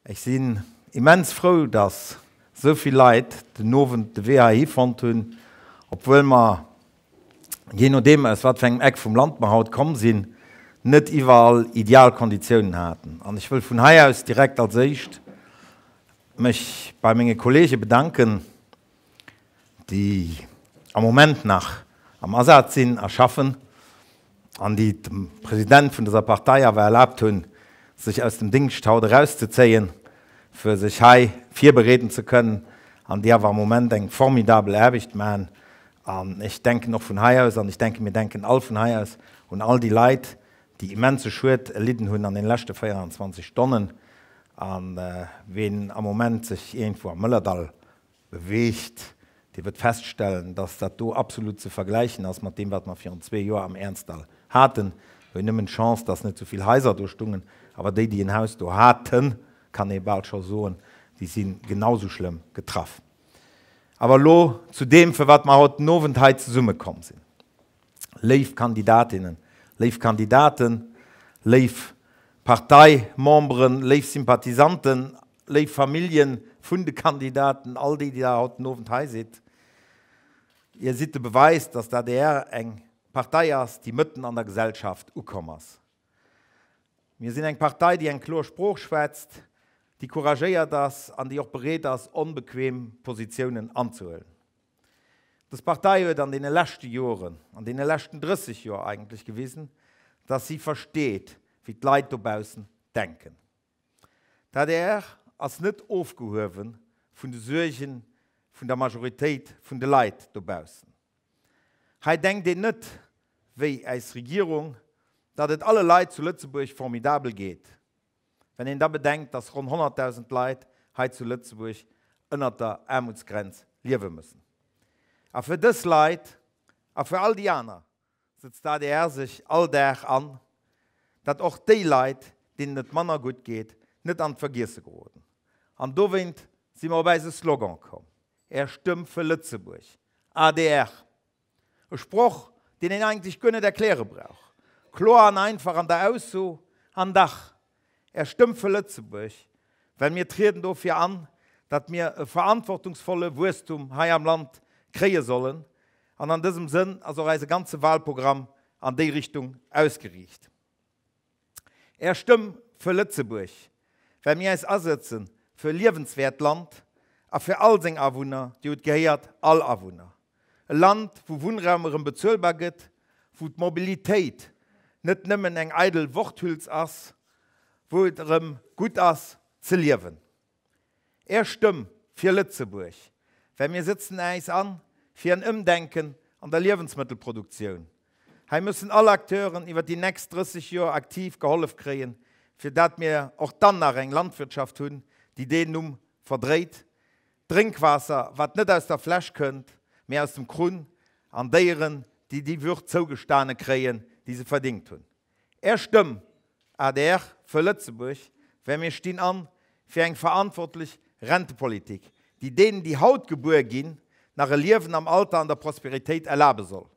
Ech sinn immens frou, dass esou vill Leit den Owend de Wee heihi fonnt hunn, obwuel mer, jee nodeem aus wat fir engem Eck vum Land mer haut komm sinn, net iwwerall ideal Konditiounen haten. An ech wëll vun hei aus direkt als éischt mech bei menge Kollege bedanken, déi am Moment nach am Asaz sinn a schaffen an déi et dem President vun dëser Partei awer erlaabt hunn, sech aus dem Dingscht haut erauszezéien, fir sech hei virbereeden ze kënnen, an déi awer am Moment eng formidabel Aarbecht maachen. An ech denken och vun hei aus, an ech denken, mir denken all vun hei aus un all déi Leit, déi immense Schued erlidden hunn an den leschte 24 Stonnen, a ween am Moment sech iergendwou am Mëllerdall beweegt, dee wërt feststellen, dass dat do absolut ze vergläichen ass mat deem, wat mer virun zwee Joer am Ernzdall haten. Mir hunn nëmmen d'Chance, dass net esou vill Haiser do stungen, awer déi, déi en Haus do haten, kann ee bal scho soen, déi si genau esou schlëmm getraff. Awer elo zu deem, fir wat mer haut den Owend hei zesummekomm sinn. Léif Kandidatinnen, léif Kandidaten, léif Parteimemberen, léif Sympathisanten, léif Famillje vun de Kandidaten, all déi, déi der haut den Owend hei sidd, Dir sidd de Beweis, dass d'ADR eng Partei ass, déi mëtten an der Gesellschaft ukomm ass. Mir sinn eng Partei, déi eng kloer Sprooch schwätzt, déi couragéiert ass an déi och bereet ass, onbequem Positiounen anzehuelen. Dës Partei huet an deene leschte Joren, an deene leschten 30 Joer eigentlech gewisen, dass si versteet, wéi d'Leit dobaussen denken. D'adr ass net ofgehuewe vun de Suerge vun der Majoritéit vun de Leit dobaussen. Hei denkt een net wéi äis Regierung, datt et alle Leit zu Lëtzebuerg formidabel geet, wenn een da bedenkt, datt ronn 100.000 Leit hei zu Lëtzebuerg ënnert der Aarmutsgrenz liewe müssen. A fir dës Leit a fir all déi aner sëtzt d'ADR sech all Dag an, datt och déi Leit, deenen et manner gutt geet, net an d'Vergiesse geroden. An dowéint si mer op äise Slogan komm, Är Stëmm fir Lëtzebuerg, adr! E Sproch, deen een eigentlech guer net erkläre brauch, kloer an einfach an der Ausso, an dach, Är Stëmm fir Lëtzebuerg, well mir trieden dofir an, datt mir e verantwortungsvolle Wuesstum hei am Land kréie sollen, an an dësem Sënn ass och eise ganze Wahlprogramm an déi Richtung ausgeriicht. Är Stëmm fir Lëtzebuerg, well mir äis asëtze fir e liewenswäert Land a fir all seng Awunner, déi et gehéiert, all Awunner. E Land, wou Wunnraum erëm bezuelbar gëtt, wou d'Mobilitéit net nëmmen eng eidel Worthüls ass, wou et erëm gutt ass ze liewen. Är Stëmm fir Lëtzebuerg, well mir sëtzen äis an fir en Ëmdenken an der Liewensmëttelproduktioun. Hei müssen all Acteuren iwwer déi nächst 30 Joer aktiv gehollef kréien, fir dat mir och dann nach eng Landwirtschaft hunn, déi deen Numm verdréit. Drénkwaasser, wat net aus der Fläsch kënnt, mee aus dem Krunn, an Déieren, déi déi Würd zougestane kréien, déi se verdingt hunn. Är Stëmm, adr, fir Lëtzebuerg, well mir stinn an fir eng verantwortlech Rentepolitik, déi deenen, déi haut gebuer ginn, nach e Liewen am Alter an der Prosperitéit erlabe soll.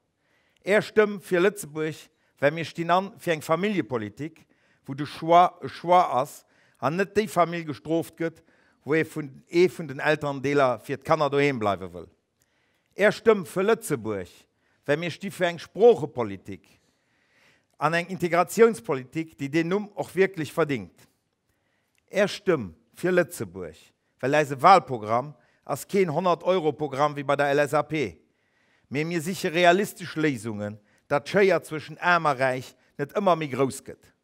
Är Stëmm fir Lëtzebuerg, well mir stinn an fir eng Familljepolitik, wou de Choix e Choix ass an net déi Famill gestrooft gëtt, wou ee vun ee vun den Elterendeeler fir d'Kanner doheem bleiwe wëll. Är Stëmm fir Lëtzebuerg, well mir sti fir eng Sproochepolitik an eng Integratiounspolitik, déi deen Numm och wierklech verdingt. Är Stëmm fir Lëtzebuerg, well äise Wahlprogramm ass keen 100 Euro Programm wéi bei der LSAP, mee mir siche realistesch Léisungen, datt d'Schéier zwëschen Aarm a Räich net ëmmer méi grouss gëtt.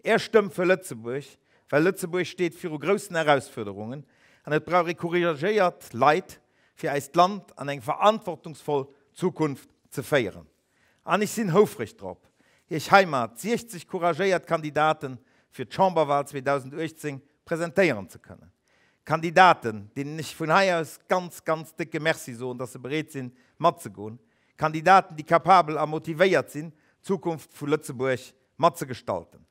Är Stëmm fir Lëtzebuerg, well Lëtzebuerg steet viru groussen Erausfuerderungen an et brauch ee couragéiert Leit, fir eist Land an eng verantwortungsvoll Zukunft ze féieren. An ech sinn houfreg drop, Iech heimat 60 couragéiert Kandidaten fir d'Chamberwahl 2018 presentéieren ze kënnen. Kandidaten, deenen ech vun hei aus ganz, ganz décke Merci soen, dass se bereet sinn, matzegoen. Kandidaten, déi capabel a motivéiert sinn, d'Zukunft vu Lëtzebuerg matzegestalten.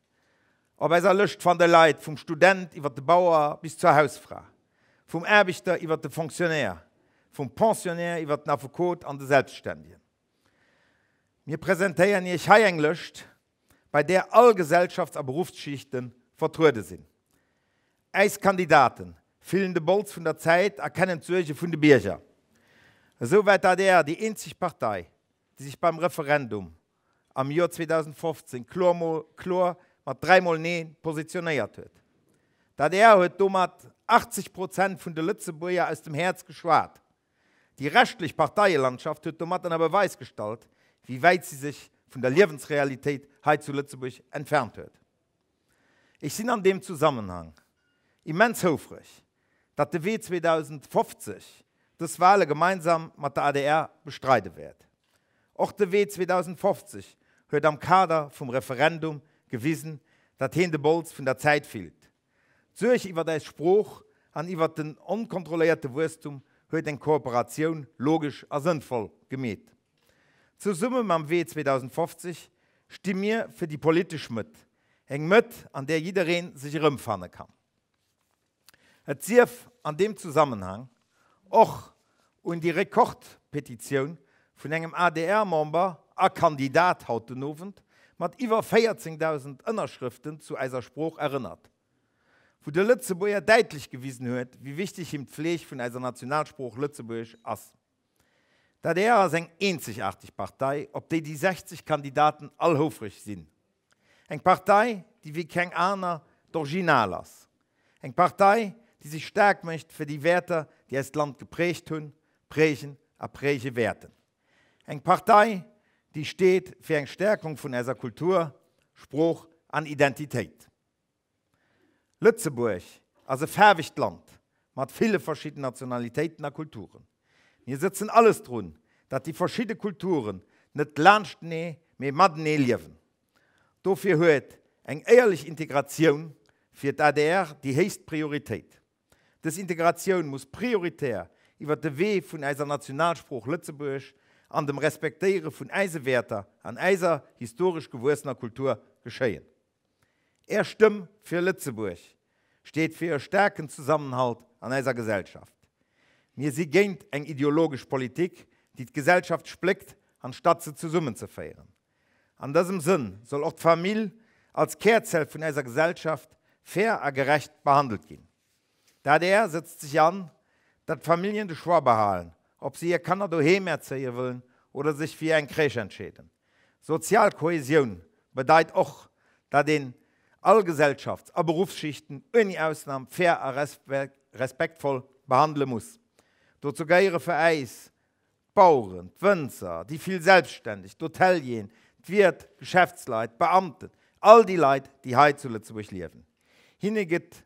Op eiser Lëscht fannt der Leit vum Student iwwer de Bauer bis zur Hausfra, vum Aarbechter iwwer de Fonctionnaire, vum Pensionnaire iwwer den Affekot an de Selbstständigen. Mir presentéieren Iech hei eng Lëscht, bei där all Gesellschafts a Beruffsschichte vertruede sinn. Äis Kandidaten fillen de Bols vun der Zäit a kennen d'Suerge vun de Bierger. Esou war d'ADR déi eenzeg Partei, déi sech beim Referendum am Joer 2015 kloer mat dräimol Neen positionéiert huet. D'ADR huet domat 80 Prozent vun de Lëtzebuerger aus dem Häerz geschwat. Déi reschtlech Parteielandschaft huet domat ënner Beweis gestallt, wéi wäit si sech vun der Liewensrealitéit hei zu Lëtzebuerg entfernt huet. Ech sinn an deem Zusammenhang immens houfreg, datt de Wee 2050 dës Wahle gemeinsam mat der adr bestreide wäert. Och de Wee 2050 huet am Kader vum Referendum gewisen, datt heen de Bols vun der Zäit fillt. D'Suerg iwwert eis Sprooch an iwwert den onkontrolléierte Wuesstum huet eng Kooperatioun logesch a sënnvoll gemeet. Zesumme mam Wee 2050 sti mir fir déi politesch Mëtt, eng Mëtt, an där jidderee sech erëmfanne kann. Et sief an deem Zusammenhang och un déi Rekordpetitioun vun engem ADR-Member a Kandidat haut den Owend mat iwwer 14.000 Ënnerschrëften zu eiser Sprooch erënnert, wou de Lëtzebuerger däitlech gewisen huet, wéi wichteg him d'Fleeg vun eiser Nationalsprooch Lëtzebuergesch ass. D'adr ass eng eenzegaarteg Partei, op déi déi 60 Kandidaten all houfreg sinn. Eng Partei, déi wéi keng aner d'Original ass. Eng Partei, déi sech staark mécht fir déi Wäerter, déi eist Land geprägt hunn, prägen a präge wäerten. Eng Partei, déi steet fir eng Stärkung vun eiser Kultur, Sprooch an Identitéit. Lëtzebuerg ass e faarwegt Land mat ville verschidden Nationalitéiten a Kulturen. Mir sëtzen alles drun, datt déi verschidde Kulturen net laanschtenee, mee matenee liewen. Dofir huet eng éierlech Integratioun fir d'ADR déi héchst Prioritéit. Dës Integratioun muss prioritär iwwer de Wee vun äiser Nationalsprooch Lëtzebuergesch an dem Respektéiere vun äise Wäerter an äiser historesch gewuessener Kultur geschéien. Är Stëmm fir Lëtzebuerg steet fir e staarken Zesammenhalt an eiser Gesellschaft. Mir si géint eng ideologesch Politik, déi d'Gesellschaft spléckt, anstatt se zesummenzeféieren. An dësem Sënn soll och d'Famill als Kärzell vun eiser Gesellschaft fair a gerecht behandelt ginn. D'adr sëtzt sech an, datt d'Familljen de Choix behalen, ob se hir Kanner doheem erzéie wëllen oder sech fir eng Crèche entscheeden. Sozial Kohäsioun bedeit och, datt een all Gesellschafts a Beruffsschichten ouni Ausnam fair a respektvoll behandele muss. Dozou gehéiere fir äis d'Baueren, d'Wënzer, déi vill Selbststänneg, d'Hotelieren, d'Wiert, d'Geschäftsleit, d'Beamten, all déi Leit, déi hei zu Lëtzebuerg liewen. Hinne gëtt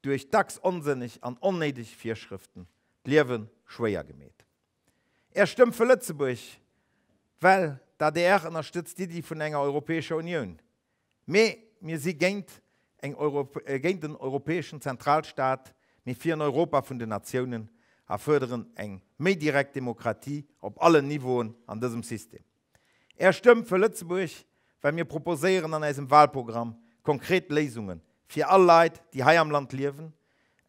duerch dacks onsënneg an onnéideg Virschrëften d'Liewe schwéier gemeet. Är Stëmm fir Lëtzebuerg, well d'ADR ënnerstëtzt d'Iddi vun enger Europäescher Unioun. Mee mir si géint eng géint en europäeschen Zentralstaat, mee fir en Europa vun den Natiounen a fuerderen eng méi direkt Demokratie op allen Niveauen an dësem System. Är Stëmm fir Lëtzebuerg, well mir proposéieren an eisem Wahlprogramm konkret Léisunge fir all Leit, déi hei am Land liewen,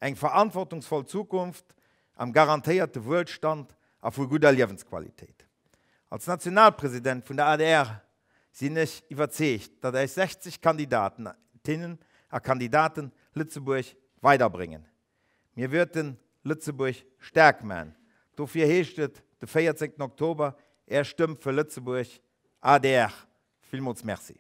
eng verantwortungsvoll Zukunft am garantéierte Wuelstand a vu gudder Liewensqualitéit. Als Nationalpresident vun der adr sinn ech iwwerzeegt, datt eis 60 Kandidatinnen a Kandidaten Lëtzebuerg weiderbréngen. Mir wëerten Lëtzebuerg staark man. Dofir heescht et de 14 Oktober, Är Stëmm fir Lëtzebuerg, adr. Villmools Merci.